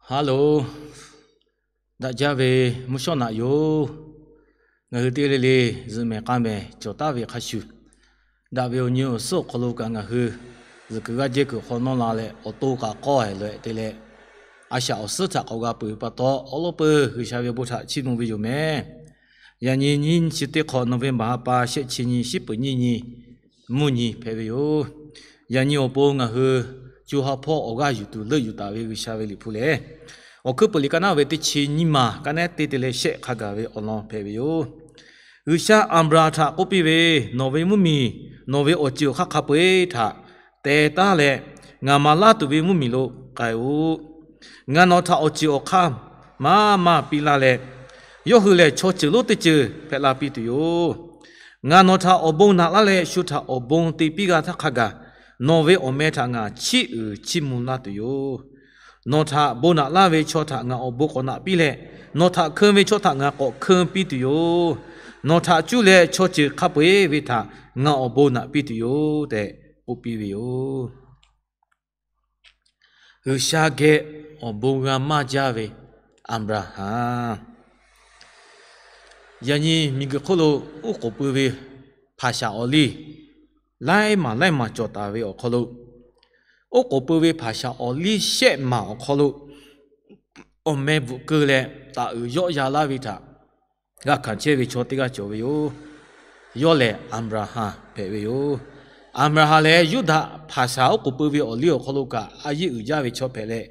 Hello, daꞈ jaˇ ve mvuhˇ shawˉ naꞈ yoˬ. Ngaˬ hui teˇ g'aˇ le le zuhꞈ mehˍ k'a mehˍ cawˬ taˍ ve hk'a shuˍ, daꞈ ve awˬ nyi awˬ suhˉ awˬ hk'aw lo kaꞈ ngaˬ hui zuhꞈ kuiˬ g'aˇ jehˇ kuiˬ hk'aw nawˇ la leh awˬ to kaꞈ k'awˇ hehˍ loꞈ-e te leh, a shaꞈ awˬ suhˉ htaꞈ k'awꞈ g'a peuˬ ve pa taw, awˉ lawˉ peuˬ G'uiˬsha ve awˬ bon htaꞈ chiˇ mvuh ve yoˬ mehˍ. Yaꞈ nyi nyiˇ chi teˇ hk'awꞈ November ha pa shehˆ chi nyi shiˉ peuˍ nyiˇ nyi mvuhˇ nyi hpehꞈ ve yoˬ. Yaꞈ nyi awˬ pon ngaˬ hui co ha hpawˇ awˬ g'aˇ yuˬ tuˬ leuˆ yuˬ taˍ ve G'uiˬsha ve liꞈ hpu lehˬ, Awˬ hkuiˉ peuˬ liꞈ ka naˉ ve teˇ chi nyiˇ maˬ ka naˉ te te leh shehˆ hk'a gaˬ ve awˬ lawn hpehꞈ ve yoˬ. G'uiˬsha Aˍbraˍhanˍ htaꞈ k'oˆ piˇ ve, Nawˬ ve mvuhˇmiˬ, nawˬ ve awˬ ceuˬ awˬ hk'aˇ hk'a peu-eˬ htaꞈ teh taˉ leh, ngaˬ maˍ laˇ tuˬ ve mvuhˇmiˬ lo k'ai-oˆ. Ngaˬ nawˬ htaꞈ awˬ ceuˬ awˬ hk'aˇ maˇ maˇ piˇ laˇ leh, yawˇ hui lehˬ chaw ceuˬ lonˉ teˇ ceuˬ hpehꞈ la piˇ tuˬ yoˬ. Ngaˬ nawˬ htaꞈ awˬ bon naꞈ laˇ leh, shu htaꞈ awˬ bon te piˇ g'a htaˇ hk'a gaˬ, nawˬ ve awˬ meh htaꞈ ngaˬ chiˇ uiˍ chiˇ mvuh laˇ tuˬ yoˬ. Nawˬ htaꞈ bon naꞈ laˇ ve chaw htaꞈ ngaˬ awˬ bon k'awꞈ naꞈ piˇ leh, nawˬ htaꞈ hkeun ve chaw htaꞈ ngaˬ k'awꞈ hkeun piˇ tuˬ yoˬ. Nawˬ htaꞈ cuˇ leh chaw ceuˬ hk'a peu-eˬ ve htaꞈ ngaˬ awˬ bon naꞈ piˇ tuˬ yoˬ tehꞈ k'oˆ piˇ ve yoˬ. G'uiˬsha geh awˬ bon g'a maˇ jaˇ ve Aˍbraˍhanˍ. Yaꞈ nyi miˬguiˬ hk'oˆ lo oˉ k'oˍ pui ve hpaˍ shaˍ awˬ liˇ laiˉ maˬ laiˉ maˬ cawˬ taˍ ve awˬ hk'aw lo, oˉ k'oˍ pui ve hpaˍ shaˍ awˬ liˇ shehˆ maˬ awˬ hk'aw lo awˬ meh bvuhꞈ keu leh taˍ uiˍ yawˆ ya laˇ ve htaꞈ g'a hkanˍ chehˇ ve chaw teˇ g'aˇ cawˬ ve yoˬ. Yawˇ lehˬ Aˍbraˍhanˍ hpehꞈ ve yoˬ. Aˍbraˍhanˍ lehˬ Yuˇdaꞈ hpaˍ shaˍ oˉ k'oˍ pui ve awˬ liˇ awˬ hk'aw lo kaꞈ a yeˇ uiˍ jaˇ ve chaw hpehꞈ leh,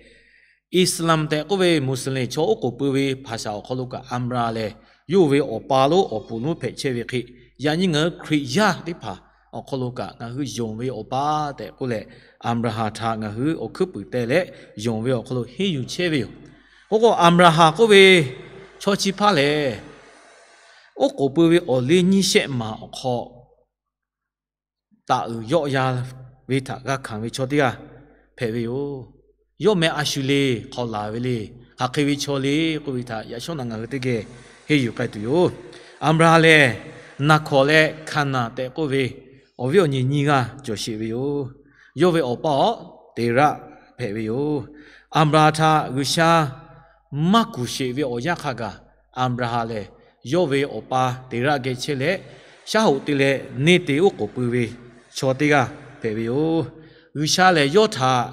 Islam tehꞈ k'oˆ ve Muˍsuˍlinˍ chaw oˉ k'oˍ pui ve hpaˍ shaˍ awˬ hk'aw lo kaꞈ Aˍbraˍhanˍ lehˬ yawˇ ve awˬ pa lonˉ awˬ puˍ lonˉ hpehꞈ chehˇ ve hk'e, yaꞈ nyi ngaˬ hui Hkriꞈ yaˇ teˇ hpaˍ awˬ hk'aw lo kaꞈ ngaˬ hui yonˍ ve awˬ pa tehꞈ k'oˆ leh, Aˍbraˍhanˍ htaꞈ ngaˬ hui awˬ hkuiˉ puiˍ teh leh yonˍ ve awˬ hk'aw lo henˇ yuˬ chehˇ ve yoˬ. K'o k'o Aˍbraˍhanˍ k'oˆ ve chaw chi hpaˇ lehˬ, oˉ k'oˍ pui ve awˬ liˇ nyiˇ shehˆ maˬ awˬ hk'aw taˍ uiˍ yawˆ ya ve htaꞈ g'a hkanˍ ve chaw teˇ g'aˇ hpehꞈ ve yoˬ. Yawˇ meh a shu le, hk'aw laˬ ve le, hk'aˬ hk'e ve chaw le k'oˆ ve htaꞈ yaꞈ shawˉ naꞈ ngaˬ hui teˇ geh henˇ yuˬ k'ai tuˬ yoˬ. Aˍbraˍhanˍ lehˬ Naˍhkawˍ leh Hkaˍnanˍ tehꞈ k'oˆ ve awˬ viˉ awˬ nyi nyiˇ g'aˇ cawˬ sheˍ ve yoˬ. Yawˇ ve awˬ pa awˬ Teˍraˆ hpehꞈ ve yoˬ. Aˍbraˍhanˍ htaꞈ G'uiˬsha maˇ kuˬ sheˍ ve awˬ yanˇ hk'a gaˬ, Aˍbraˍhanˍ lehˬ yawˇ ve awˬ pa Teˍraˆ geh chehˇ leh, shaˉ hoꞈ te leh neˇ te oˉ k'oˍ pui ve chaw teˇ g'aˇ hpehꞈ ve yoˬ. G'uiˬsha lehˬ yawˇ htaꞈ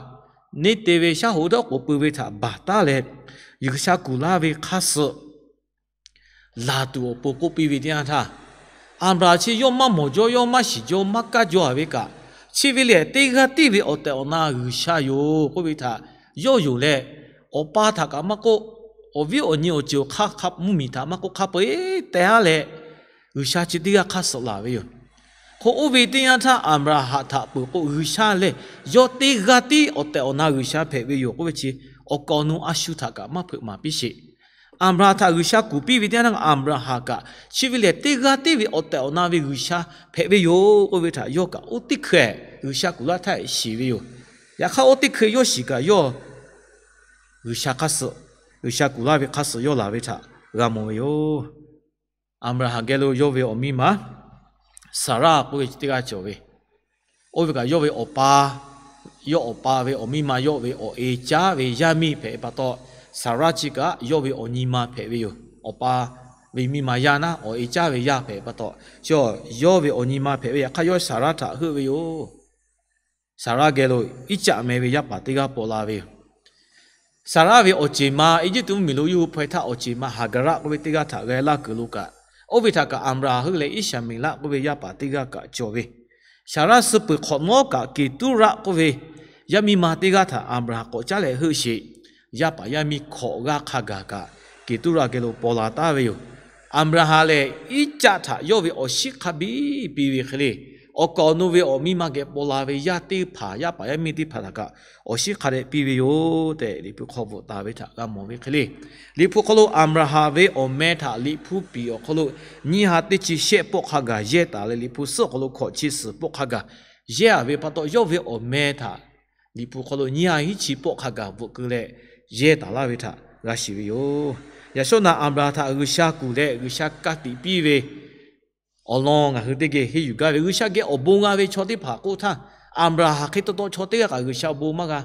neˇ te ve shaˉ hoꞈ dawˇ k'oˍ pui ve htaꞈ baˬ taˉ leh, G'uiˬsha kuˬ laˇ ve hk'aˇ suh laˬ tuˬ awˬ pon k'oˆ piˇ ve teˇ yanˇ htaˇ, Aˍbraˍhanˍ chi yawˇ maˇ mawˬ jaw, yawˇ maˇ shiˍ jaw, maˇ kaˇ jaw a ve kaꞈ, chi ve lehˬ teˇ g'aˇ tiˉ ve awˬ tehˬ awˬ na G'uiˬsha yoˬ k'oˆ ve htaꞈ yawˇ yonˍ leh, awˬ pa htaꞈ kaꞈ maˇ k'oˆ, awˬ viˉ awˬ nyi awˬ ceuˬ awˬ hk'aˇ hk'a mvuhˇmiˬ htaꞈ maˇ k'oˆ, hk'a peu-eˬ teh haˉ leh G'uiˬsha chi teˇ g'aˇ hk'aˇ suh laˬ ve yoˬ. Hk'o oˇ ve teˇ yanˇ htaˇ Aˍbraˍhanˍ htaꞈ peuˬ k'o, G'uiˬsha lehˬ yawˇ teˇ g'aˇ tiˉ awˬ tehˬ awˬ na G'uiˬsha hpehꞈ ve yoˬ k'oˆ ve chi, awˬ kaˍ awˬ nu a shu htaꞈ kaꞈ maˇ hpeuꞈ maˍ piˇ sheˍ. Aˍbraˍhanˍ htaꞈ G'uiˬsha kuˬ piˇ ve teˇ yanˇ htaˇ, Aˍbraˍhanˍ kaꞈ chi ve lehˬ teˇ g'aˇ tiˉ ve awˬ tehˬ awˬ na ve G'uiˬsha hpehꞈ ve yoˬ k'oˆ ve htaꞈ yawˇ kaꞈ oˇ teˇ hkui G'uiˬsha kuˬ laˇ htaˇ shiˍ ve yoˬ. Yaꞈ hk'aˇ oˇ teˇ hkui yawˇ shiˍ kaꞈ yawˇ G'uiˬsha hk'aˇ suh, G'uiˬsha kuˬ laˇ ve hk'aˇ suh yawˇ laˬ ve htaꞈ g'a mawˬ ve yoˬ. Aˍbraˍhanˍ geh lo yawˇ ve awˬ miˇ ma Saˍraˆ k'oˆ ve chi teˇ g'aˇ cawˬ ve, oˇ ve kaꞈ yawˇ ve awˬ pa, yawˇ awˬ pa ve awˬ miˇ ma yawˇ ve awˬ e caˉ ve yaˇ miˇ hpehꞈ ve pa taw, Saˍraˆ chi kaꞈ yawˇ ve awˬ nyi ma hpehꞈ ve yoˬ. Awˬ pa ve miˇ ma yaˇ naˉ awˬ e caˉ ve yaˇ hpehꞈ ve pa taw, chi yawˇ ve awˬ nyi ma hpehꞈ ve. Yaꞈ hk'aˇ yawˇ Saˍraˆ htaꞈ heuˆ ve yoˬ. Saˍraˆ geh lo Iˉcaˆ meh ve yaˇ paˍ teˇ g'aˇ paw la ve yoˬ. Saˍraˆ ve awˬ ceˬ ma Eˇjiˇtuꞈ mvuhˇmiˬ lo yawˇ hui hpaw-e htaˇ awˬ ceˬ ma Haˍgaˍraˆ k'oˆ ve teˇ g'aˇ htaꞈ g'a laˇ kuiˬ lo kaꞈ, oˇ ve htaꞈ kaꞈ Aˍbraˍhanˍ heuˆ leh Iˉshaˍmeˍlaˆ k'oˆ ve yaˇ paˍ teˇ g'aˇ kaꞈ cawˬ ve. Saˍraˆ suh peuˬ hk'awꞈ nawˉ kaꞈ Keˍtuˉraˆ k'oˆ ve yaˇ miˇ ma teˇ g'aˇ htaꞈ Aˍbraˍhanˍ k'awꞈ caˉ leh heuˆ sheˍ. Yaˇ paˍ yaˇ miˇ hkawꞈ g'aˇ hk'a gaˬ kaꞈ Keˍtuˉraˆ geh lo paw la taˍ ve yoˬ. Aˍbraˍhanˍ lehˬ Iˉcaˆ htaꞈ yawˇ ve awˬ shiˉ hk'a biˇ piˇ ve hk'e le, awˬ kaˍ awˬ nu ve awˬ miˇ ma geh paw la ve yaˇ teˇ hpaˍ, yaˇ paˍ yaˇ miˇ teˇ hpaˍ htaꞈ kaꞈ awˬ shiˉ hk'a dehꞈ piˇ ve yoˬ tehꞈ Liꞈ hpu hk'aw bvuhꞈ taˍ ve htaꞈ g'a mawˬ ve hk'e le. Liꞈ hpu hk'aw lo Aˍbraˍhanˍ ve awˬ meh htaꞈ Liꞈ hpu piˍ awˬ hk'aw lo nyiˇ ha teˇ chi shehˆ pawˆ hk'a gaˬ yehˇ taˍ leh, Liꞈ hpu suhˉ awˬ hk'aw lo hkawꞈ chi suhˍ pawˆ hk'a gaˬ yehˇ a ve pa taw, yawˇ ve awˬ meh htaꞈ Liꞈ hpu hk'aw lo nyiˇ ha hiˉ chi pawˆ hk'a gaˬ bvuhꞈ keu leh yehˇ taˍ laˇ ve htaꞈ g'a shiˍ ve yoˬ. Yaꞈ shawˉ naꞈ Aˍbraˍhanˍ htaꞈ G'uiˬsha kuˬ leh G'uiˬsha ka tiꞈ piˇ ve awˬ lawn ngaˬ hui teˇ geh henˇ yuˬ gaˇ ve, G'uiˬsha geh awˬ bon g'a ve chaw teˇ hpaˍ k'oˆ htaˇ, Aˍbraˍhanˍ hk'e taw taw chaw teˇ g'aˇ kaꞈ G'uiˬsha awˬ bon maˇ g'a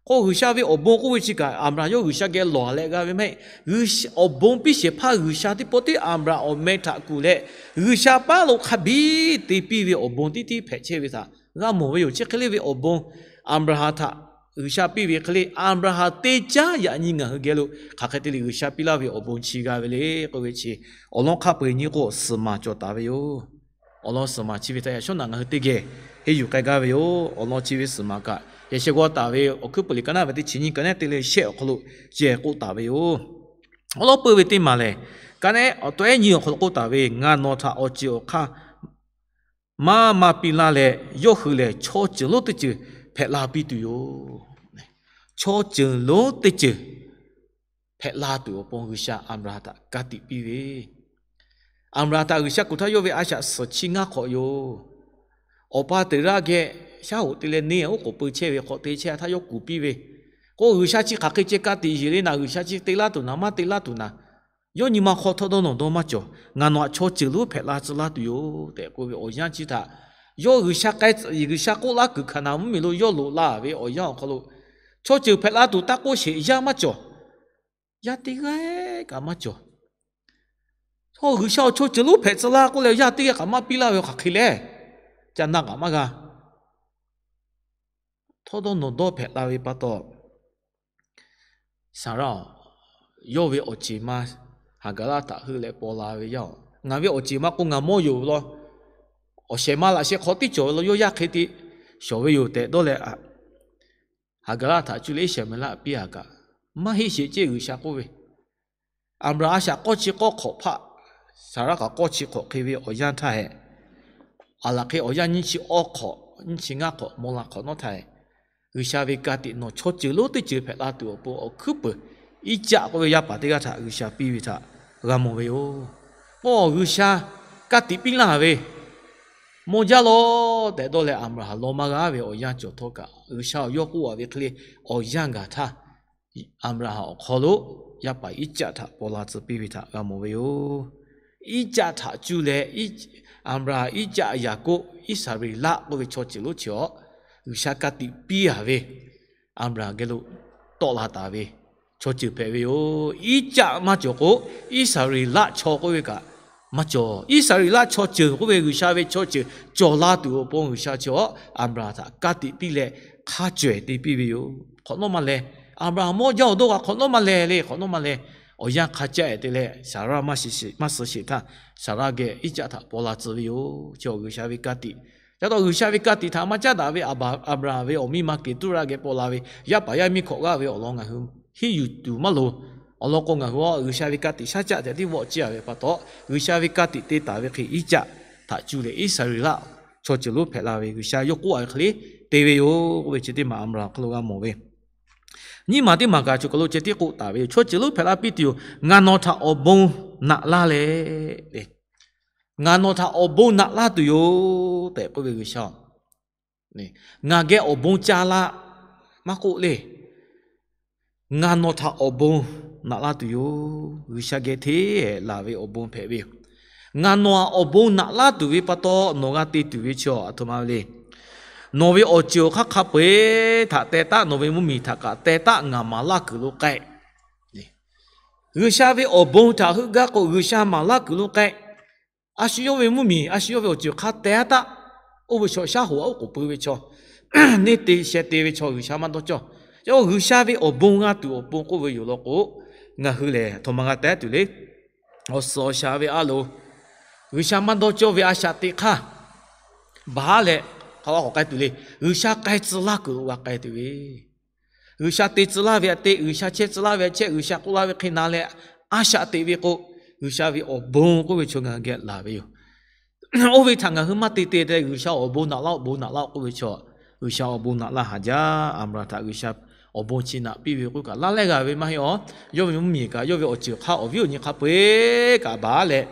K'o, G'uiˬsha ve awˬ bon k'oˆ ve chi kaꞈ Aˍbraˍhanˍ yawˇ G'uiˬsha geh lawˬ leh g'a ve mehˆ. Awˬ bon piˇ shehˍ hpaˇ G'uiˬsha teˇ pawˆ tiˉ Aˍbraˍhanˍ awˬ meh htaꞈ kuˬ leh, G'uiˬsha paˉ lo hk'a biˇ te piˇ ve awˬ bon tiˉ tiˉ hpehꞈ chehˇ ve htaꞈ g'a mawˬ ve yoˬ. Chi hk'e le ve awˬ bon Aˍbraˍhanˍ htaꞈ G'uiˬsha piˇ ve hk'e le, Aˍbraˍhanˍ teˇ caˉ yaꞈ nyi ngaˬ hui geh lo hk'aˬ hk'e te le G'uiˬsha piˇ laˇ ve awˬ bon chi g'a ve le k'oˆ ve chi, awˬ lawn hk'a peu-eˬ nyi k'o, suhˍ maˬ cawˬ taˍ ve yoˬ. Awˬ lawn suhˍ maˬ chi ve htaꞈ yaꞈ shawˉ naꞈ ngaˬ hui teˇ geh henˇ yuˬ k'ai gaˇ ve yoˬ. Awˬ lawn chi ve suhˍ maˬ kaꞈ yehˬ sheh g'aw taˍ ve Awˬ hkuiˉ puiˍ liꞈ ka naˆ ve teˇ chi nyiˇ ka naˆ te leh shehˆ awˬ hk'aw lo ceh k'oˆ taˍ ve yoˬ. Awˬ lawn peuˬ ve teˇ maˬ lehˬ, ka naˆ awˬ tawehˉ nyiˇ awˬ hk'aw lo k'oˆ taˍ ve, Ngaˬ nawˬ htaꞈ awˬ ceuˬ awˬ hk'aˇ maˇ maˇ piˇ laˇ leh, yawˇ hui lehˬ chaw ceuˬ lonˉ teˇ ceuˬ hpehꞈ la piˇ tuˬ yoˬ. Chaw ceuˬ lonˉ teˇ ceuˬ hpehꞈ la tuˬ awˬ pon G'uiˬsha Aˍbraˍhanˍ htaꞈ ka tiꞈ piˇ ve, Aˍbraˍhanˍ htaꞈ G'uiˬsha kuˬ htaˇ yawˇ ve a shaꞈ suhˍ chi ngaˇ hk'awꞈ yoˬ. Awˬ pa Teˍraˆ geh shaˉ hoꞈ te leh neˇ oˉ k'oˍ peu chehˇ ve hk'awꞈ te chehˇ htaˇ yawˇ kuˬ piˇ ve, k'o, G'uiˬsha chi hk'aˬ hk'e ceh ka tiꞈ yeˬ le naˍ, G'uiˬsha chi te laˇ tuˬ naˍ, maˇ te laˇ tuˬ naˍ, yawˇ nyi ma hk'aw htawˇ dawˇ nawˬ dawˇ maˇ cawˬ. Ngaˬ nawˬ htaꞈ chaw ceuˬ lonˉ hpehꞈ la tcuh laˇ tuˬ yoˬ tehꞈ k'oˆ ve awˬ yanˇ chi htaꞈ yawˇ G'uiˬsha k'ai, G'uiˬsha k'oˆ laˇ kuiˬ hkanˍ naˍ mvuhˇmiˬ lo yawˇ loꞈ la ve awˬ yanˇ awˬ hk'aw lo, chaw ceuˬ hpehꞈ la tuˬ taˇ k'oˆ sheˍ yaˇ maˇ cawˬ. Yaˇ teˇ g'aˇ kaꞈ maˇ cawˬ. Htawˇ, G'uiˬsha awˬ chaw ceuˬ lonˉ hpehꞈ tcuh laˇ k'oˆ leh, yaˇ teˇ g'aˇ kaꞈ maˇ piˇ laˇ ve hk'aˬ hk'e lehˬ, ca na kaꞈ maˇ g'a. Htawˇ dawˇ nawˬ dawˇ hpehꞈ la ve pa taw, Saˍraˆ yawˇ ve awˬ ceˬ ma Haˍgaˍraˆ htaꞈ heuˆ leh paw la ve yaˇ-oˬ, Ngaˬ ve awˬ ceˬ ma k'o ngaˬ mawˇ yoˬ law. Awˬ shehˍ ma laꞈ sheh hk'aw tiˉ cawˬ ve law, yawˇ yaˇ hk'e te shawˍ ve yoˬ tehꞈ dawˇ leh, Haˍgaˍraˆ htaꞈ cuˇ leh Iˉsaˍmeˍlaˆ piˇ-a kaꞈ, maˇ heˆ sheˍ ceˇ G'uiˬsha k'oˆ ve, Aˍbraˍhanˍ a shaꞈ k'awˇ chi k'awˇ hk'awꞈ hpaˆ, Saˍraˆ kaꞈ k'awˇ chi hk'awꞈ hk'e ve awˬ yanˇ htaˇ hehꞈ, aˬ laˬ hk'e awˬ yanˇ nyiˇ chi awˇ hk'awꞈ, nyiˇ chi ngaˇ hk'awꞈ, mawˇ la hk'awꞈ nawˉ htaˇ hehꞈ, G'uiˬsha ve ka tiꞈ nawˬ chaw ceuˬ lonˉ teˇ ceuˬ hpehꞈ la tuˬ awˬ pon awˬ hkuiˉ peuˬ Iˉcaˆ k'oˆ ve yaˇ paˍ teˇ g'aˇ htaꞈ G'uiˬsha piˇ ve htaꞈ g'a mawˬ ve yoˬ. K'o, G'uiˬsha ka tiꞈ piˇ laˇ ve mawˇ jaˇ law tehꞈ dawˇ leh Aˍbraˍhanˍ law maˇ g'a ve awˬ yanˇ cawˬ htawˇ kaꞈ, G'uiˬsha awˬ yawˇ k'oˆ-a ve hk'e le awˬ yanˇ gaˬ htaˇ, Aˍbraˍhanˍ awˬ hk'aw lo yaˇ paˍ Iˉcaˆ htaꞈ paw la tcuh piˇ ve htaꞈ g'a mawˬ ve yoˬ. Iˉcaˆ htaꞈ cuˇ leh, Aˍbraˍhanˍ, Iˉcaˆ, Yaˍkoˆ, Iˉsaˍreˍlaˆ k'oˆ ve chaw ceuˬ lonˉ chi awˬ G'uiˬsha ka tiꞈ piˇ-a ve Aˍbraˍhanˍ geh lo tawˆ la taˍ ve chaw ceuˬ hpehꞈ ve yoˬ. Iˉcaˆ maˇ cawˬ k'o, Iˉsaˍreˍlaˆ chaw k'oˆ ve kaꞈ maˇ cawˬ. Iˉsaˍreˍlaˆ chaw ceuˬ k'oˆ ve G'uiˬsha ve chaw ceuˬ cawˬ la tuˬ awˬ pon G'uiˬsha chi awˬ Aˍbraˍhanˍ htaꞈ ka tiꞈ piˇ leh hk'a cawehˬ te piˇ ve yoˬ. Hk'awꞈ nawˉ maˇ leh, Aˍbraˍhanˍ mawˇ jaˇ awˬ dawˇ kaꞈ hk'awꞈ nawˉ maˇ leh le. Hk'awꞈ nawˉ maˇ leh, awˬ yanˇ hk'a caˆ-e te leh Saˍraˆ maˇ suh sheˍ htaˇ, Saˍraˆ geh Iˉcaˆ htaꞈ paw la tcuh ve yoˬ. Chi awˬ G'uiˬsha ve ka tiꞈ. Ca taw G'uiˬsha ve ka tiꞈ htaꞈ maˇ caˉ daꞈ ve Aˍbraˍhanˍ ve awˬ miˇ ma Keˍtuˆraˆ geh paw la ve yaˇ paˍ yaˇ miˇ hkawꞈ g'aˇ ve awˬ lawn ngaˬ hui henˇ yuˬ tuˬ maˇ loˍ. Awˬ lawn k'o, ngaˬ hui a G'uiˬsha ve ka tiꞈ shaˉ caˆ tehꞈ tiˉ vawˆ ciˇ-a ve pa taw, G'uiˬsha ve ka tiꞈ te taˍ ve hk'e Iˉcaˆ htaꞈ cuˇ leh Iˉsaˍreˍlaˆ chaw ceuˬ lonˉ hpehꞈ la ve G'uiˬsha yawˇ k'oˆ-a ve hk'e le te ve yoˬ k'oˆ ve chi teˇ maˬ Aˍbraˍhanˍ hk'aw lo g'a mawˬ ve. Nyiˇ maˬ teˇ maˬ kaꞈ choˬ kaˬ lo ceh tiˉ k'oˆ taˍ ve yoˬ. Chaw ceuˬ lonˉ hpehꞈ la piˇ tuˬ yoˬ. Ngaˬ nawˬ htaꞈ awˬ bon naꞈ laˇ leh, ngaˬ nawˬ htaꞈ awˬ bon naꞈ laˇ tuˬ yoˬ tehꞈ k'oˆ ve G'uiˬsha-oˬ, ngaˬ geh awˬ bon ca laˇ maˇ k'oˆ le. Ngaˬ nawˬ htaꞈ awˬ bon naꞈ laˇ tuˬ yoˬ. G'uiˬsha geh hteˇ laˬ ve awˬ bon hpehꞈ ve yoˬ. Ngaˬ nawˬ htaꞈ awˬ bon naꞈ laˇ tuˬ ve pa taw, nawˬ g'a te tuˬ ve chi aˬ htoꞈ ma le. Nawˬ ve awˬ ceuˬ awˬ hk'aˇ hk'a peu-eˬ htaꞈ teh taˉ, nawˬ ve mvuhˇmiˬ htaꞈ kaꞈ teh taˉ ngaˬ maˍ laˇ kuiˬ lo k'ai. G'uiˬsha ve awˬ bon htaꞈ heuˆ gaˇ k'o, G'uiˬsha maˍ laˇ kuiˬ lo k'ai. A shu yawˇ ve mvuhˇmiˬ, a shu yawˇ ve awˬ ceuˬ hk'a teh-a taˆ. Oˇ ve chaw shaˉ hoꞈ-a oˉ k'oˍ pui ve chaw, neˇ te sheh te ve chaw G'uiˬsha maˇ dawˇ cawˇ. Ca G'uiˬsha ve awˬ bon g'a tuˬ awˬ pon k'oˆ ve yoˬ law k'o, ngaˬ hui lehˬ htoꞈ ma g'a teh tuˬ le. Awˬ suhˍ awˬ shaˍ ve a loˍ, G'uiˬsha maˇ dawˇ cawˇ ve a shaꞈ teꞈ hk'aˇ baˬ leh hk'aˬ k'awꞈ k'ai tuˬ le. G'uiˬsha k'ai tcuh laˇ kuiˬ lo g'a k'ai tuˬ ve, G'uiˬsha te tcuh laˇ ve aꞈ te, G'uiˬsha chehˇ tcuh laˇ ve aꞈ chehˇ, G'uiˬsha k'oˆ laˇ ve hk'e na leh a shaꞈ teꞈ ve k'o, G'uiˬsha ve awˬ bon k'oˆ ve chaw ngaˬ hui geh laˬ ve yoˬ. Oˇ ve htaꞈ ngaˬ hui maˇ te te te G'uiˬsha awˬ bon naꞈ laˇ-oˆ, bon naꞈ laˇ-oˆ k'oˆ ve chaw, G'uiˬsha awˬ bon naꞈ laˇ haˍ jaˇ. Aˍbraˍhanˍ htaꞈ G'uiˬsha awˬ bon chi naꞈ piˇ ve k'oˆ kaꞈ laˇ leh g'a ve maˇ heˆ-aˬ. Yawˇ ve mvuhˇmiˬ kaꞈ, yawˇ ve awˬ ceuˬ hk'aˇ awˬ viˉ awˬ nyi hk'a peu-eˬ kaꞈ baˬ leh,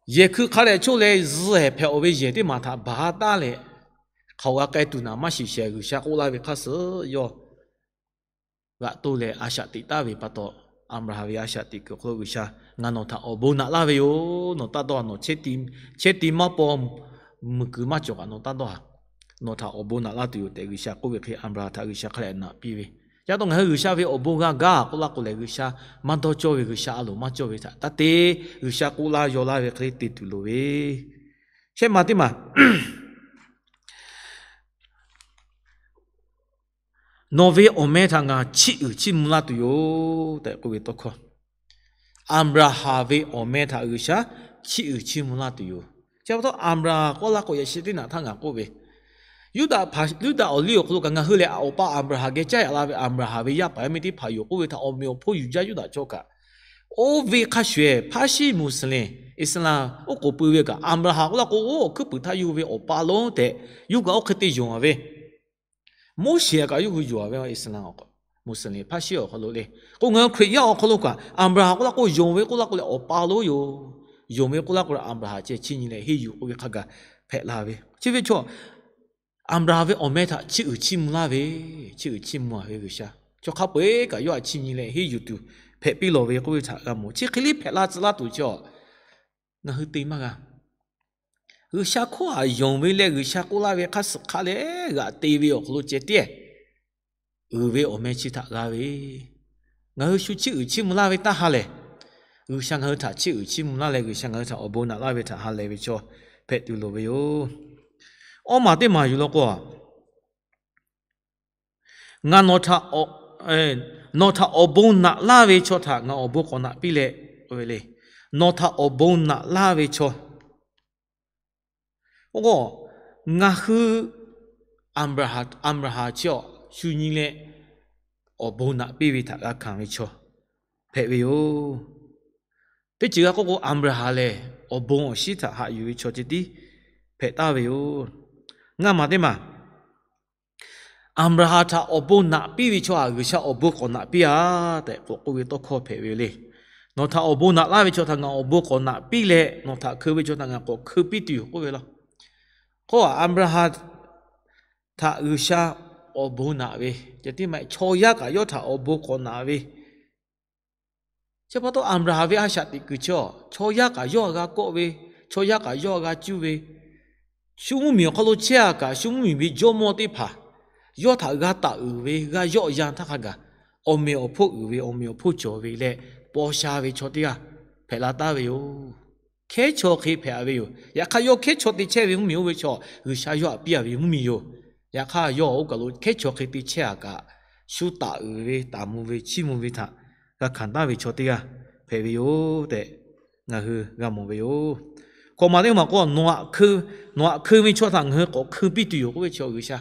yehˬ hkui hk'a dehꞈ choˇ leh zuhˬ hehˍ hpehꞈ-aˬ ve yehˬ teˇ maˬ htaꞈ baˬ taˉ leh, hk'aˬ g'a k'ai tuˬ naˍ maˇ shiˍ shehˍ G'uiˬsha k'oˆ laˇ ve hk'aˇ suh yawˇ g'aꞈ toˇ leh a shaꞈ teꞈ taˍ ve pa taw, Aˍbraˍhanˍ ve a shaꞈ teꞈ kuiˬ awˬ hk'aw lo G'uiˬsha, ngaˬ nawˬ htaꞈ awˬ bon naꞈ laˇ ve yoˬ. Nawˬ taˇ dawˇ-a, nawˬ chehˇ ti maˇ paw, muiˬ kuiˬ maˇ cawˬ kaꞈ nawˬ taˇ dawˇ-a. nawˬ htaꞈ awˬ bon naꞈ laˇ tuˬ yoˬ tehꞈ G'uiˬsha k'oˆ ve hk'e, Aˍbraˍhanˍ htaꞈ G'uiˬsha hk'a leh naꞈ piˇ ve. Yaꞈ taw ngaˬ hui G'uiˬsha ve awˬ bon g'a gaˇ k'oˆ laˇ k'o lehˬ, G'uiˬsha maˇ dawˇ cawˇ ve G'uiˬsha a loˍ maˇ cawˇ ve htaꞈ taˇ te, G'uiˬsha k'oˆ laˇ yaw laˇ ve hk'e le te tuˬ loˍ ve. Shehˆ ma teˇ maˬ Nawˬ ve awˬ meh htaꞈ ngaˬ chiˇ uiˍ chiˇ mvuh laˇ tuˬ yoˬ tehꞈ k'oˆ ve tawˇ hkawˇ. Aˍbraˍhanˍ ve awˬ meh htaꞈ G'uiˬsha chiˇ uiˍ chiˇ mvuh laˇ tuˬ yoˬ. Chi pa taw Aˍbraˍhanˍ k'oˆ laˇ k'o, yaꞈ sheh teˇ naꞈ htaˇ ngaˬ k'oˆ ve, Yuˇdaꞈ awˬ liˇ awˬ hk'aw lo kaꞈ ngaˬ hui lehˬ awˬ pa Aˍbraˍhanˍ geh caˇ yaꞈ la ve, Aˍbraˍhanˍ ve yaˇ paˍ yaˇ miˇ teˇ hpaˍ yoˬ k'oˆ ve htaꞈ awˬ meꞈ awˬ hponˇ yuˬ jaˇ Yuˇdaꞈ chaw kaꞈ, oˇ ve hk'a shuˍ ehˉ Hpaˇshiˆ Muˍsaˍliˍ Iˍsaˍlaˍ oˉ k'oˍ pui ve kaꞈ, Aˍbraˍhanˍ k'oˆ laˇ k'o, oˇ awˬ hkuiˉ puiˍ htaˇ yawˇ hui ve awˬ pa lonˉ tehꞈ yawˇ hui kaꞈ oˇ hk'e te yonˍ a ve. Moˉseˍ kaꞈ yawˇ hui yonˍ a ve, Iˍsaˍlaˍ Muˍsaˍliˍ Hpaˇshiˆ awˬ hk'aw lo le. K'o ngaˬ hui Hkriꞈ yaˇ awˬ hk'aw lo kaꞈ, Aˍbraˍhanˍ k'oˆ laˇ k'o yonˍ ve k'oˆ laˇ k'o lehˬ awˬ pa lonˉ yoˬ. Yonˍ ve k'oˆ laˇ k'o lehˬ Aˍbraˍhanˍ ceh chiˇ nyi leh henˇ yuˬ k'oˆ ve hk'a gaˬ hpehꞈ la ve. Chi ve chaw Aˍbraˍhanˍ ve awˬ meh htaꞈ chiˇ uiˍ chiˇ mvuh laˇ ve, chiˇ uiˍ chiˇ mvuh a ve G'uiˬsha chaw hk'a peu-eˬ kaꞈ yawˇ htaꞈ chiˇ nyi leh henˇ yuˬ tuˬ hpehꞈ piˇ lawˬ ve k'oˆ ve htaꞈ g'a mawˬ. Chi hk'e le hpehꞈ la tcuh laˇ tuˬ chi a, ngaˬ hui te maˇ g'a. G'uiˬsha hkawˇ htaꞈ yonˍ ve leh G'uiˬsha k'oˆ laˇ ve hk'a suhˍ hk'a leh g'aꞈ te ve awˬ hk'aw lo ceh tiˉ uiˍ ve awˬ meh chi htaꞈ g'a ve. Ngaˬ hui shu chiˇ uiˍ chiˇ mvuh laˇ ve taˇ ha lehˬ, G'uiˬsha ngaˬ hui htaꞈ chiˇ uiˍ chiˇ mvuh laˇ leh G'uiˬsha ngaˬ hui htaꞈ awˬ bon naꞈ laˇ ve htaꞈ ha lehˬ ve chaw hpehꞈ tuˬ loˍ ve yoˬ. Awˇ maˬ teˇ maˬ yuˬ law k'o, ngaˬ nawˬ htaꞈ, nawˬ htaꞈ awˬ bon naꞈ laˇ ve chaw htaꞈ ngaˬ awˬ bon k'awꞈ naꞈ piˇ leh, le, nawˬ htaꞈ awˬ bon naꞈ laˇ ve chaw. Oˇ k'o, ngaˬ hui Aˍbraˍhanˍ chi awˬ shu nyi leh awˬ bon naꞈ piˇ ve htaꞈ g'a hkanˍ ve chaw hpehꞈ ve yoˬ. Teˇ ceuˬ g'a k'oˆ k'o, Aˍbraˍhanˍ lehˬ awˬ bon awˬ shinˉ htaꞈ haꞈ yuˬ ve chaw ceh tiˉ hpehꞈ taˍ ve yoˬ. Ngaˇ maˬ teˇ maˬ Aˍbraˍhanˍ htaꞈ awˬ bon naꞈ piˇ ve chaw htaꞈ G'uiˬsha awˬ bon k'awꞈ naꞈ piˇ a tehꞈ k'oˆ ve tawˇ hkawˇ hpehꞈ ve le. Nawˬ htaꞈ awˬ bon naꞈ laˇ ve chaw htaꞈ ngaˬ awˬ bon k'awꞈ naꞈ piˇ leh, nawˬ htaꞈ hkeu ve chaw htaꞈ ngaˬ k'awꞈ hkeu piˇ tuˬ yoˬ k'oˆ ve law. K'o, Aˍbraˍhanˍ htaꞈ G'uiˬsha awˬ bon naꞈ ve, ceh tiˉ maˇ heˆ, chaw yaˇ kaꞈ yawˇ htaꞈ awˬ bon k'awꞈ naꞈ ve. Chi pa taw Aˍbraˍhanˍ ve a shaꞈ teꞈ kuiˬ chi a, chaw yaˇ kaꞈ yawˇ g'a kawˆ ve, chaw yaˇ kaꞈ yawˇ g'a cuˇ ve, shu mvuhˇmiˬ awˬ hk'aw lo chehˇ a kaꞈ, shu mvuhˇmiˬ ve jawˇmawˇ teˇ hpaˍ yawˇ htaꞈ g'a taˍ uiˍ ve, g'a yawˆ yan htaˇ hk'a gaˬ, awˬ meꞈ awˬ hponˇ uiˍ ve, awˬ meꞈ awˬ hponˇ cawˬ ve leh paw sha ve chaw teˇ g'aˇ hpehꞈ la taˍ ve yoˬ. Hkehˉ chaw hk'e hpehꞈ ve yoˬ. Yaꞈ hk'aˇ yawˇ hkehˉ chaw te chehˇ ve mvuhˇmiˬ oˇ ve chaw G'uiˬsha yawˇ htaꞈ piˇ a ve mvuhˇmiˬ yoˬ. Yaꞈ hk'aˇ yawˇ oˇ kaˬ lo hkehˉ chaw hk'e te chehˇ a kaꞈ, shu taˍ uiˍ ve, taˍ mvuh ve, chiˇ mvuh ve htaꞈ g'a hkanˍ taˍ ve chaw teˇ g'aˇ hpehꞈ ve yoˬ tehꞈ ngaˬ hui g'a mawˬ ve yoˬ. K'awꞈ maˬ teˇ maˬ k'o, nawˬ htaꞈ hkeu ve chaw htaꞈ ngaˬ hui k'awꞈ hkeu piˇ tuˬ yoˬ k'oˆ ve chi G'uiˬsha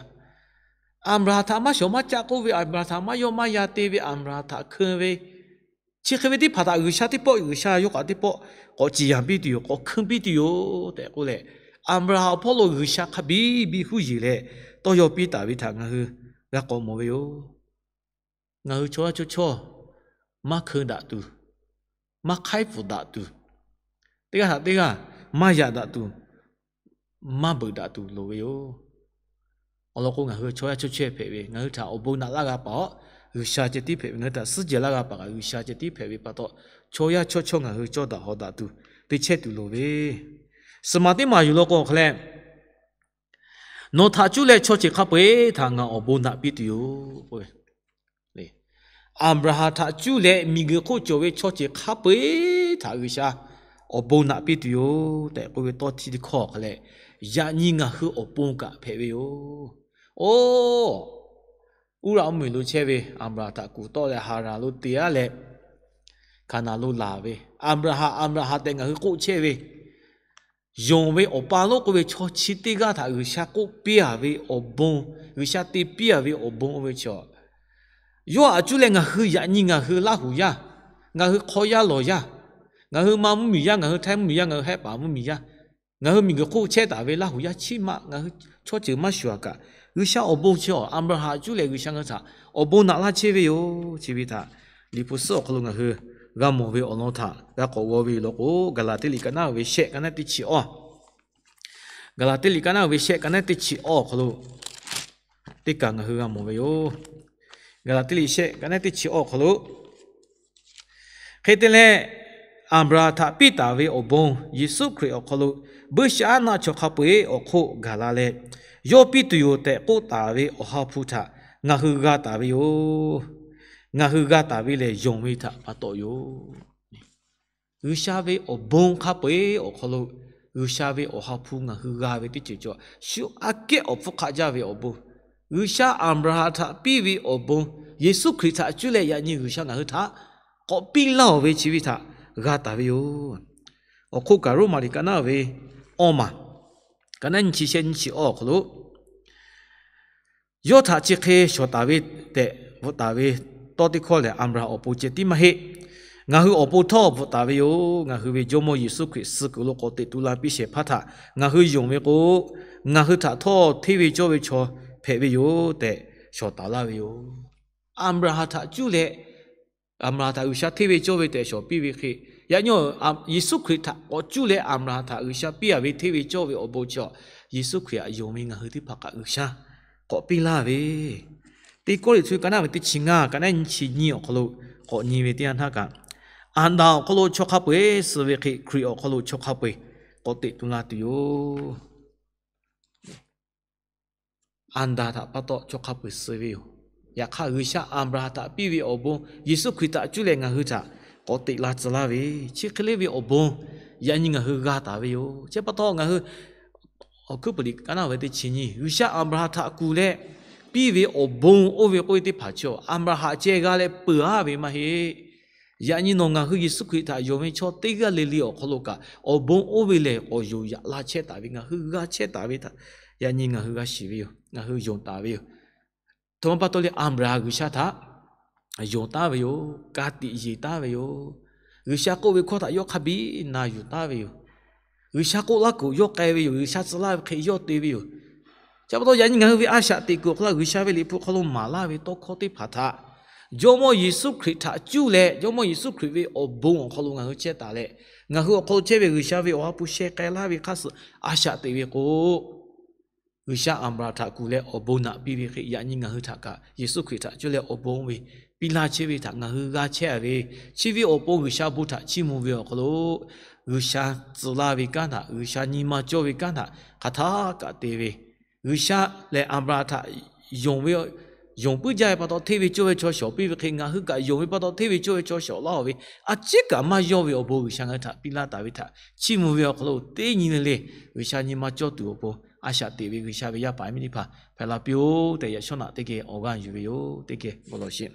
Aˍbraˍhanˍ htaꞈ maˇ shawˍ maˇ caˆ k'oˆ ve, Aˍbraˍhanˍ htaꞈ maˇ yawˆ maˇ yan te ve, Aˍbraˍhanˍ htaꞈ hkeu ve, chi hk'e ve teˇ hpaˍ htaꞈ G'uiˬsha teˇ pawˆ, G'uiˬsha yawˇ kaꞈ teˇ pawˆ k'awꞈ ciˍ yanˍ piˇ tuˬ yoˬ, k'awꞈ hkeu piˇ tuˬ yoˬ tehꞈ k'oˆ leh, Aˍbraˍhanˍ awˬ hpawˇ lo G'uiˬsha hk'a biˇ biˇ huˉ yeˬ leh tawˇ yaw piˇ taˍ ve htaꞈ ngaˬ hui g'a k'awꞈ mawˬ ve yoˬ. Ngaˬ hui chaw yaˇ chaw chawˇ maˇ hkeu daꞈ tuˬ, maˇ hk'aiˉ pfuhˍ daꞈ tuˬ, teˇ g'aˇ htaꞈ teˇ g'aˇ maˇ yaꞈ daꞈ tuˬ, maˇ beuꞈ daꞈ tuˬ loˍ ve yoˬ. Awˬ lawn k'o, ngaˬ hui chaw yaˇ chaw chaweh hpehꞈ ve, ngaˬ hui htaꞈ awˬ bon naꞈ laˇ g'a paˍ aw, G'uiˬsha ceh tiˉ hpehꞈ ve, ngaˬ hui htaꞈ suhˉ jehˬ laˇ g'a paˍ kaꞈ G'uiˬsha ceh tiˉ hpehꞈ ve pa taw, chaw yaˇ chaw chawˇ ngaˬ hui cawˇ daꞈ hawˍ daꞈ tuˬ te chehˇ tuˬ loˍ ve. Suhˍ maˬ teˇ maˬ yuˬ law k'o hk'a leh, nawˬ htaꞈ cuˇ leh chaw ceuˬ hk'a peu-eˬ htaꞈ ngaˬ awˬ bon naꞈ piˇ tuˬ yoˬ. Aˍbraˍhanˍ htaꞈ cuˇ leh miˬguiˬ hk'oˆ cawˬ ve chaw ceuˬ hk'a peu-eˬ htaꞈ G'uiˬsha awˬ bon naꞈ piˇ tuˬ yoˬ tehꞈ k'oˆ ve tawˇ htiˇ teˇ hkawˇ hk'a leh, yaꞈ nyi ngaˬ hui awˬ pon kaꞈ hpehꞈ ve yoˬ. Oˇ, Uˇraꞈ mvuhˇmiˬ lo chehˇ ve Aˍbraˍhanˍ htaꞈ kuˬ tawˆ leh Haˍranˍ lo te-a leh, Hkaˍnanˍ lo laˬ ve, Aˍbraˍhanˍ, Aˍbraˍhanˍ tehꞈ ngaˬ hui k'oˆ chehˇ ve, yonˍ ve awˬ pa lonˉ k'oˆ ve chaw chi teˇ g'aˇ htaꞈ G'uiˬsha k'oˆ piˇ-a ve awˬ bon, G'uiˬsha te piˇ-a ve awˬ bon oˇ ve chaw, yawˇ htaꞈ cuˇ leh ngaˬ hui yaꞈ nyi ngaˬ hui Laˇhuˍ yaˇ, ngaˬ hui hk'aw yaˇ lawˬ yaˇ, ngaˬ hui ma mvuhˇmiˬ yaˇ, ngaˬ hui htaiˇ mvuhˇmiˬ yaˇ, ngaˬ hui hehˆ paˍ mvuhˇmiˬ yaˇ, ngaˬ hui miˬguiˬ hk'oˆ chehˇ taˍ ve Laˇhuˍ yaˇ chiˉ ma ngaˬ hui chaw ceuˬ maˇ shuˍ-a kaꞈ, G'uiˬsha awˬ bon chi awˬ Aˍbraˍhanˍ cuˇ leh G'uiˬsha ngaˬ hui htaꞈ awˬ bon naꞈ laˇ chehˇ ve yoˬ. Chi ve htaꞈ Liꞈ hpu suhˉ awˬ hk'aw lo ngaˬ hui g'a mawˬ ve awˬ lawn htaꞈ g'a k'awꞈ g'aw ve yoˬ law k'o, Gaˍlaˍtiˆ liꞈ ka naˉ uiˍ ve shehˆ ka naˉ teˇ chi awˇ, Gaˍlaˍtiˆ liꞈ ka naˉ uiˍ ve shehˆ ka naˉ teˇ chi awˇ awˬ hk'aw lo teˇ kaˬ ngaˬ hui g'a mawˬ ve yoˬ. Gaˍlaˍtiˆ liꞈ shehˆ ka naˉ teˇ chi awˇ awˬ hk'aw lo, hk'e te leh, Aˍbraˍhanˍ htaꞈ piˇ taˍ ve awˬ bon Yeˍsuˆ Hkriꞈ awˬ hk'aw lo buiˇshaˆaˉnaˆ chaw hk'a peu-eˬ awˬ hk'oˆ gaˬ la leh, yawˇ piˇ tuˬ yoˬ tehꞈ k'oˆ taˍ ve Awˬ ha hpu htaꞈ ngaˬ hui g'a taˍ ve yoˬ. Ngaˬ hui g'a taˍ ve lehˬ, yonˍ ve htaꞈ pa taw yoˬ. G'uiˬsha ve awˬ bon hk'a peu-eˬ awˬ hk'aw lo G'uiˬsha ve Awˬ ha hpu ngaˬ hui g'a ve teˇ ceuˬ cawˬ, shu aꞈ kehˉ awˬ hpfuhˇ hk'aˆ jaˇ ve awˬ bon, G'uiˬsha Aˍbraˍhanˍ htaꞈ piˇ ve awˬ bon, Yeˍsuˆ Hkriꞈ htaꞈ cuˇ leh yaꞈ nyi G'uiˬsha ngaˬ hui htaꞈ k'awꞈ piˇ laˇ-oˬ ve chi ve htaꞈ g'a taˍ ve yoˬ. Awˬ hk'oˆ kaꞈ Roˉmaꞈ liꞈ ka naˉ ve awˇ maˬ, ka naˉ nyiˇ chi shehˆ nyiˇ chi awˇ awˬ hk'aw lo, yawˇ htaꞈ chi hk'e shawˍ taˍ ve tehꞈ bvuhꞈ taˍ ve tawˇ teˇ hkawˇ lehˬ, Aˍbraˍhanˍ awˬ pon ceh tiˉ maˇ heˆ. Ngaˬ hui awˬ pon htawˇ bvuhꞈ taˍ ve yoˬ. Ngaˬ hui ve Jawˇmawˇ Yeˍsuˆ Hkriꞈ suh kuiˬ lo k'awꞈ teꞈ tu la piˇ shehˍ hpaˇ htaꞈ ngaˬ hui yonˍ ve k'o, ngaˬ hui htaꞈ htawˇ hteˇ ve cawˇ ve chaw hpehꞈ ve yoˬ tehꞈ shawˍ taˍ laˇ ve yoˬ. Aˍbraˍhanˍ htaꞈ cuˇ leh Aˍbraˍhanˍ htaꞈ G'uiˬsha hteˇ ve cawˇ ve tehꞈ shawˍ piˇ ve hk'e, yaꞈ nyi Yeˍsuˆ Hkriꞈ htaꞈ k'awꞈ cuˇ leh Aˍbraˍhanˍ htaꞈ G'uiˬsha piˇ-a ve hteˇ ve cawˇ ve awˬ bon chi, Yeˍsuˆ Hkriꞈ htaꞈ yonˍ ve ngaˬ hui teˇ hpaˍ kaꞈ G'uiˬsha k'awꞈ piˇ laˇ ve, Teˇ Kawˇrenˍhtuˆ ka naˉ ve teˇ chi ngaˇ, ka naˉ nyiˇ chi nyiˇ awˬ hk'aw lo k'awꞈ nyi ve teˇ yanˇ htaˇ kaꞈ, Aˍdanˍ awˬ hk'aw lo chaw hk'a peu-eˬ suh ve hk'e, Hkriꞈ awˬ hk'aw lo chaw hk'a peu-eˬ k'awꞈ teꞈ tu la tuˬ yoˬ. Aˍdanˍ htaꞈ pa taw chaw hk'a peu-eˬ suh ve yoˬ. Yaꞈ hk'aˇ, G'uiˬsha Aˍbraˍhanˍ htaꞈ piˇ ve awˬ bon Yeˍsuˆ Hkriꞈ htaꞈ cuˇ leh ngaˬ hui htaꞈ k'awꞈ teꞈ la tcuh laˇ ve, chi hk'e le ve awˬ bon yaꞈ nyi ngaˬ hui g'a taˍ ve yoˬ. Chi pa taw ngaˬ hui Awˬ hkuiˉ puiˍ liꞈ ka naˉ ve teˇ chi nyiˇ, G'uiˬsha Aˍbraˍhanˍ htaꞈ kuˬ leh piˇ ve awˬ bon oˇ ve k'oˆ ve teˇ hpaˍ chi, Aˍbraˍhanˍ ceh g'a leh peuˬ-a ve maˇ heˆ. Yaꞈ nyi nawˬ ngaˬ hui Yeˍsuˆ Hkriꞈ htaꞈ yonˍ ve chaw teˇ g'aˇ le le awˬ hk'aw lo kaꞈ, awˬ bon oˇ ve lehˬ k'awꞈ yonˍ yaꞈ la chehˇ taˍ ve, ngaˬ hui g'a chehˇ taˍ ve htaꞈ yaꞈ nyi ngaˬ hui g'a shiˍ ve yoˬ. Ngaˬ hui yonˍ taˍ ve yoˬ. Htoꞈ ma pa taw le, Aˍbraˍhanˍ G'uiˬsha htaꞈ yonˍ taˉ ve yoˬ. Ka tiꞈ yeˬ taˉ ve yoˬ. G'uiˬsha k'oˆ ve hkawˇ htaꞈ yawˇ hk'a biˇ na yuˬ taˉ ve yoˬ. G'uiˬsha k'oˆ laˇ kuiˬ yawˇ k'ai ve yoˬ. G'uiˬsha tcuh laˇ ve hk'e yawˇ te ve yoˬ. Chi pa taw yaꞈ nyi ngaˬ hui ve a shaꞈ teꞈ kuiˬ awˬ hk'aw lo G'uiˬsha ve liꞈ hpu hk'aw lo maˍ laˇ ve tawˇ hkawˇ teˇ hpaˍ htaꞈ Jawˇmawˇ Yeˍsuˆ Hkriꞈ htaꞈ cuˇ leh Jawˇmawˇ Yeˍsuˆ Hkriꞈ ve awˬ bon awˬ hk'aw lo ngaˬ hui chehˇ taˍ leh, ngaˬ hui awˬ hk'aw lo chehˇ ve G'uiˬsha ve Awˬ ha hpu sheh k'ai laˇ ve hk'aˇ suh a shaꞈ teꞈ ve k'o, G'uiˬsha Aˍbraˍhanˍ htaꞈ kuˬ leh awˬ bon naꞈ piˇ ve hk'e, yaꞈ nyi ngaˬ hui htaꞈ kaꞈ Yeˍsuˆ Hkriꞈ htaꞈ cuˇ leh awˬ bon oˇ ve piˇ laˇ chehˇ ve htaꞈ ngaˬ hui g'a chehˇ-a ve, chi ve awˬ pon G'uiˬsha bon htaꞈ chiˇ mvuh ve awˬ hk'aw lo, G'uiˬsha tcuh laˇ ve kanˉ htaꞈ, G'uiˬsha nyi ma cawˇ ve kanˉ htaꞈ hk'aˬ htaˇ kaꞈ te ve, G'uiˬsha lehˬ Aˍbraˍhanˍ htaꞈ yonˍ ve, yonˍ puiˉ jaˇ ve pa taw hteˇ ve cawˇ ve chaw shawˍ piˇ ve hk'e, ngaˬ hui kaꞈ yonˍ ve pa taw hteˇ ve cawˇ ve chaw shawˍ laˇ-oˬ ve, a ciˉ kaꞈ maˇ yawˇ ve awˬ bon G'uiˬsha ngaˬ hui htaꞈ piˇ laˇ taˍ ve htaꞈ chiˇ mvuh ve awˬ hk'aw lo, teˇ nyi le le G'uiˬsha nyi ma cawˇ tuˬ awˬ pon a shaꞈ teꞈ ve G'uiˬsha ve yaˇ paˍ miˇ teˇ hpaˍ hpehꞈ la piˇ-oˆ tehꞈ, yaꞈ shawˉ naꞈ teˇ geh awˬ g'aˇ yuˬ ve yoˬ. Teˇ geh g'aw law sheˍ.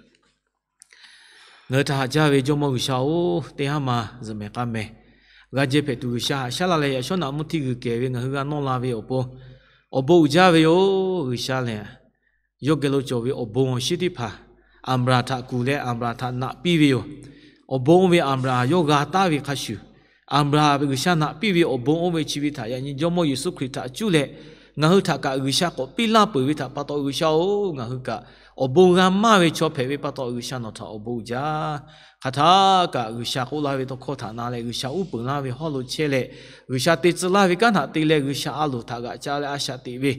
Ngaˬ hui htaꞈ haꞈ jaˇ ve Jawˇmawˇ G'uiˬsha-oˬ, teˇ haˉ ma zuhꞈ mehˍ k'a mehˍ g'a jehˇ hpehꞈ tuˬ, G'uiˬsha haꞈ shaˉ laˇ leh yaꞈ shawˉ naꞈ mvuhˇ htiˇ g'uiˬ kehˬ ve ngaˬ hui g'a nawˇ la ve awˬ pon awˬ bon uiˍ jaˇ ve yoˬ. G'uiˬsha lehˬ, yawˇ geh lo cawˬ ve awˬ bon awˬ shinˉ teˇ hpaˍ Aˍbraˍhanˍ htaꞈ kuˬ leh Aˍbraˍhanˍ htaꞈ naꞈ piˇ ve yoˬ. Awˬ bon oˇ ve Aˍbraˍhanˍ yawˇ g'a taˍ ve hk'a shuˍ, Aˍbraˍhanˍ ve G'uiˬsha naꞈ piˇ ve awˬ bon oˇ ve chi ve htaꞈ yaꞈ nyi Jawˇmawˇ Yeˍsuˆ Hkriꞈ htaꞈ cuˇ leh ngaˬ hui htaꞈ kaꞈ G'uiˬsha k'awꞈ piˇ laˇ peuˬ ve htaꞈ pa taw, G'uiˬsha-oˬ, ngaˬ hui kaꞈ awˬ bon g'a maˇ ve chaw hpehꞈ ve pa taw, G'uiˬsha nawˬ htaꞈ awˬ bon uiˍ jaˇ. Hk'aˬ htaˇ kaꞈ G'uiˬsha k'oˆ laˇ ve tawˇ hkawˇ htaꞈ na leh, G'uiˬsha uˉ peunˍ laˇ ve hawˉ lo chehˇ leh, G'uiˬsha te tcuh laˇ ve kanˉ htaꞈ te leh, G'uiˬsha a loˍ htaꞈ g'aꞈ ca leh a shaꞈ teꞈ ve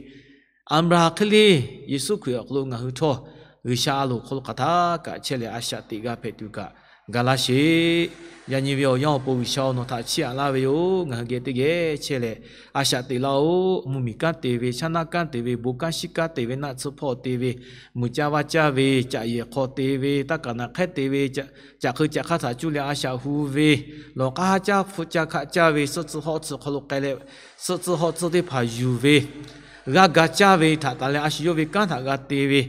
Aˍbraˍhanˍ hk'e le, Yeˍsuˆ Hkriꞈ awˬ hk'aw lo ngaˬ hui htawˇ G'uiˬsha a loˍ hk'aw lo hk'aˬ htaˇ kaꞈ chehˇ leh a shaꞈ teꞈ g'a hpehꞈ tuˬ kaꞈ ga laˇ sheˍ. Yaꞈ nyi ve awˬ yanˇ awˬ pon G'uiˬsha-oˬ, nawˬ htaꞈ chiˇ aꞈ laˇ ve yoˬ. Ngaˬ hui geh teˇ geh chehˇ leh a shaꞈ teꞈ laˇ-oˬ. Mvuhˇmiˬ kanˉ te ve, chaˇ naˆ kanˉ te ve, bon kanˉ shiˉ kanˉ te ve, naˆ tsuhˇ hpawˇ te ve, muiˬ caˇ vaˇ caˇ ve, caꞈ yehˬ hk'aw te ve, taˇ kaˍ naꞈ hk'ehˉ te ve, caꞈ hk'eu caꞈ hk'aˇ htaꞈ cuˇ leh a shaꞈ hu ve, lawˬ k'aˉ haˉ caˇ hpu caˇ hkaˆ caˇ ve, suhˆ tcuhˇ hawˆ tcuhˇ hk'aw lo k'ai leh suhˆ tcuhˇ hawˆ tcuhˇ teˇ hpaˍ yuˬ ve, g'a ga caˇ ve htaꞈ tanˬ leh a shu yawˇ ve kanˉ htaꞈ g'a te ve,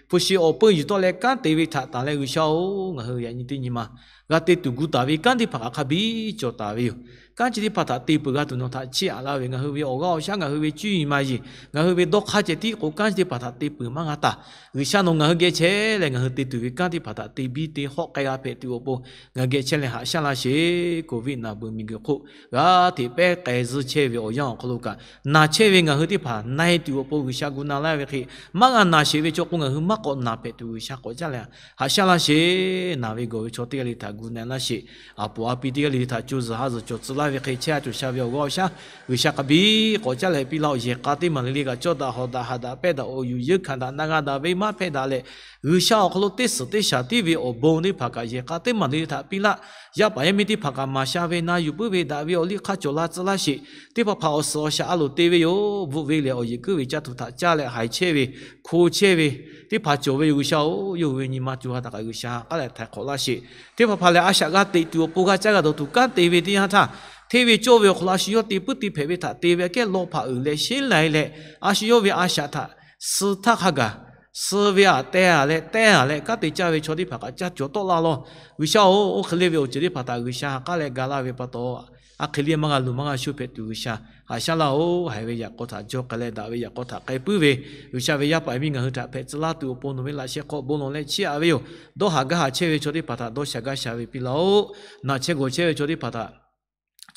hpu shi awˬ peu yuˬ tawˆ leh kanˉ te ve htaꞈ tanˬ leh G'uiˬsha-oˬ, ngaˬ hui yaꞈ nyi teˇ nyi ma g'a te tuˬ gu taˍ ve kanˉ teˇ hpaˍ kaꞈ hk'a biˇ cawˬ taˍ ve yoˬ. Kanˉ chi teˇ hpaˍ htaꞈ te peuˬ g'a tuˬ nawˬ htaꞈ chiˇ aꞈ laˇ ve, ngaˬ hui ve awˬ g'aˇ awˬ shaˉ, ngaˬ hui ve cuˇ yiˍ maˍ yiˍ, ngaˬ hui ve dawˇ hk'aˇ ceh tiˉ k'o kanˉ chi teˇ hpaˍ htaꞈ te peuˬ maˇ g'a taˍ. G'uiˬsha nawˬ ngaˬ hui geh chehˇ leh ngaˬ hui te tuˬ ve kanˉ teˇ hpaˍ htaꞈ te biˇ te hawˆ k'ai g'a hpehꞈ tuˬ awˬ pon ngaˬ hui geh chehˇ leh haꞈ shaˉ laˇ sheˍ. Covid naˍ beuˬ miˬguiˬ hk'oˆ g'a hteꞈ pehˉ k'ai zuhˇ chehˇ ve awˬ yanˇ awˬ hk'aw lo kaꞈ, naˬ chehˇ ve ngaˬ hui teˇ hpaˍ na-e tuˬ awˬ pon G'uiˬsha gu na laˇ ve hk'e, maˇ g'a naˬ sheˍ ve chaw k'o ngaˬ hui maˇ k'awꞈ naˬ hpehꞈ tuˬ G'uiˬsha k'awꞈ jaˇ leh haꞈ shaˉ laˇ sheˍ. Naˬ ve gawˬ ve chaw teˇ g'aˇ le htaꞈ gu na laˇ sheˍ. A poˍ a pi teˇ g'aˇ le htaꞈ co zuhˬ ha zuhˬ cawˬ tcuh laˇ ve hk'e chehˇ a cawˬ sha ve awˬ g'aˇ awˬ shaˉ, G'uiˬsha hk'a biˇ k'awꞈ caˇ leh piˇ laˇ-oˬ. Yehˬ k'a teˇ maˬ le le kaꞈ cawˇ daꞈ hawˍ daꞈ haꞈ daꞈ pehˇ daꞈ awˬ yuˬ yeunˇ hkanˍ daꞈ na g'a daꞈ ve maˇ hpehˇ daꞈ leh, G'uiˬsha awˬ hk'aw lo teˇ suhˍ teˇ shaˍ tiˉ ve awˬ bon teˇ hpaˍ kaꞈ yehˬ k'a teˇ maˬ le le htaꞈ piˇ laˇ. Yaˇ paˍ yaˇ miˇ teˇ hpaˍ kaꞈ maˍ sha ve na yuˬ puiˉ ve daꞈ ve awˬ liˇ hk'aˇ cawˬ la tcuh laˇ sheˍ. Teˇ hpaˍ hpaˍ awˬ suhˍ awˬ shaˍ a loˍ te ve yoˬ. Bvuhꞈ ve lehˬ awˬ yeˬ kuiˉ ve caˇ tuˬ htaꞈ caˇ leh haiˬ chehˇ ve, hko chehˇ ve teˇ hpaˍ cawˬ ve yoˬ. G'uiˬsha-oˬ, yawˇ hui ve nyi ma co ha htaꞈ kaꞈ G'uiˬsha ha k'aˉ leh htaiˍ hk'awꞈ laˇ sheˍ. Teˇ hpaˍ hpaˍ lehˬ a shaꞈ g'a teꞈ tuˬ awˬ pon g'a caˇ g'a dawˬ tuˬ kanˉ te ve teˇ yanˇ htaˇ, hteˇ ve cawˇ ve awˬ hk'aw lo a shu yawˇ te puiˉ te hpehꞈ ve htaꞈ te ve aꞈ kehˉ law hpaꞈ uiˍ leh sheˉ lai leh, a shu yawˇ ve a shaꞈ htaꞈ suh htaˇ hk'a gaˬ, suh ve aꞈ teh a leh teh a leh kanˉ te caˇ ve chaw teˇ hpaˍ kaꞈ caˇ cawˬ tawˆ la law. G'uiˬsha-oˬ, oˇ hk'e le ve awˬ ceuˬ teˇ hpaˍ htaꞈ G'uiˬsha ha k'aˉ leh ga laˇ ve pa taw, a hk'e le maˇ g'a luˬ maˇ g'a shu hpehꞈ tuˬ G'uiˬsha haꞈ shaˉ laˇ-oˬ. Haiˬ ve yaꞈ k'aw htaꞈ jawˇ k'ai leh daꞈ ve yaꞈ k'aw htaꞈ k'ai puiˉ ve, G'uiˬsha ve yaˇ paˍ yaˇ miˇ ngaˬ hui htaꞈ hpehꞈ tcuh laˇ tuˬ awˬ pon nawˬ ve laꞈ sheh hk'aw bon lawˬ leh chiˇ aꞈ ve yoˬ. Dawˇ haꞈ gaˇ haꞈ chehˇ ve chaw teˇ hpaˍ htaꞈ dawˇ sha gaˇ sha ve piˇ laˇ-oˬ. Naˬ chehˇ gawˬ chehˇ ve chaw teˇ hpaˍ htaꞈ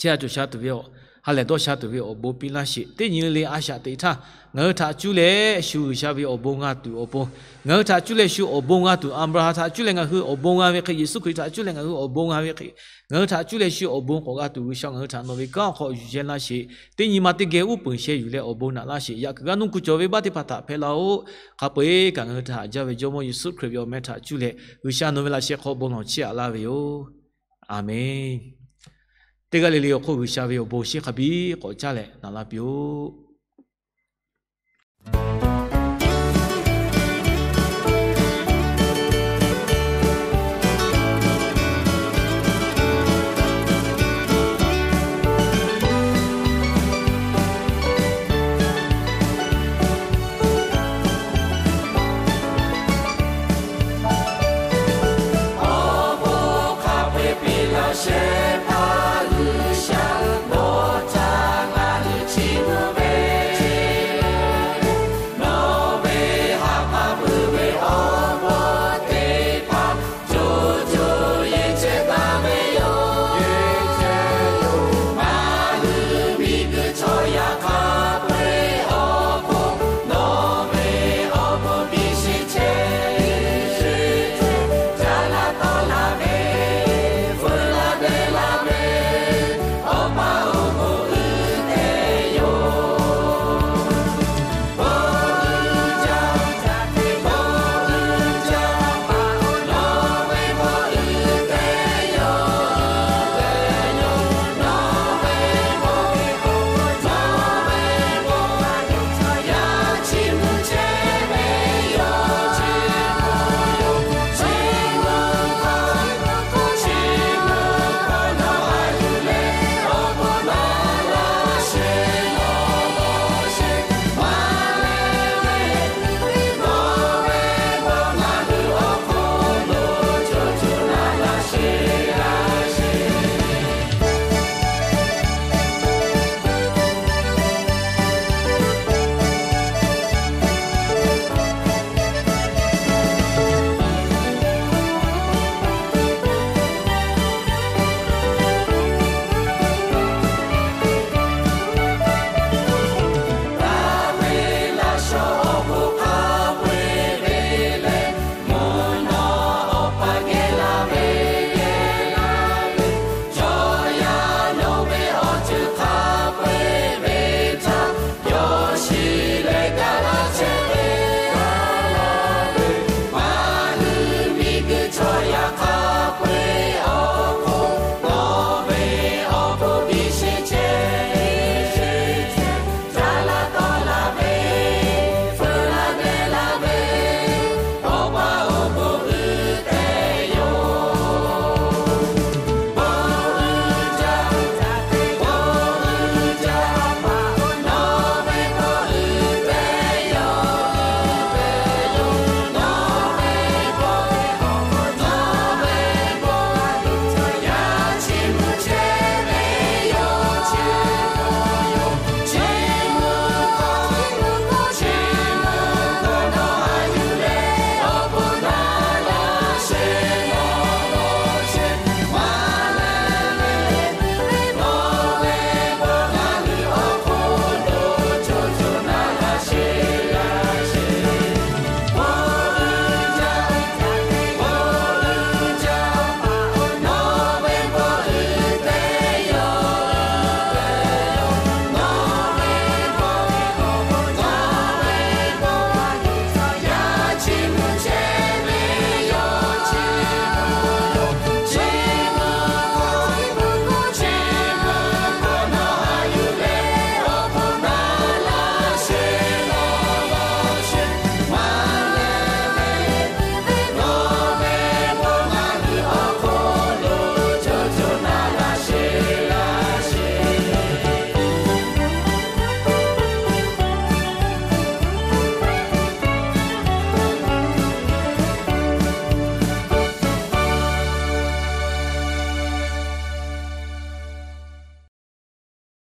chehˇ a cawˬ sha tuˬ ve awˬ, ha lehˬ dawˇ sha tuˬ ve awˬ bon piˇ laˇ sheˍ. Teˇ nyi le le a shaꞈ teꞈ htaˇ ngaˬ hui htaꞈ cuˇ leh shu G'uiˬsha ve awˬ bon g'a tuˬ awˬ pon, ngaˬ hui htaꞈ cuˇ leh shu awˬ bon g'a tuˬ, Aˍbraˍhanˍ htaꞈ cuˇ leh ngaˬ hui awˬ bon g'a ve hk'e, Yeˍsuˆ Hkriꞈ htaꞈ cuˇ leh ngaˬ hui awˬ bon g'a ve hk'e, ngaˬ hui htaꞈ cuˇ leh shu awˬ bon k'awꞈ g'a tuˬ G'uiˬsha ngaˬ hui htaꞈ nawˬ ve kanˉ awˬ hk'aw yuˬ yehˇ laˇ sheˍ. Teˇ nyi ma teˇ geh uˉ peunˍ sheh yuˬ leh awˬ bon naꞈ laˇ sheˍ. Yaꞈ kuiˬ g'aˇ nuˇ kuˬ cawˬ ve baˆ teˇ hpaˍ htaꞈ hpehꞈ laˇ-oˆ. Hk'a peu-eˬ kaꞈ ngaˬ hui htaꞈ haꞈ jaˇ ve Jawˇmawˇ Yeˍsuˆ Hkriꞈ ve awˬ meh htaꞈ cuˇ leh G'uiˬsha nawˬ ve laꞈ sheh hk'aw bon lawˬ chiˇ aꞈ laˇ ve yoˬ. Aˍmenˍ. Teˇ g'aˇ le le awˬ hk'oˆ G'uiˬsha ve awˬ bon shinˉ hk'a biˇ k'awꞈ caˇ leh naꞈ laˇ piˇ-oˆ.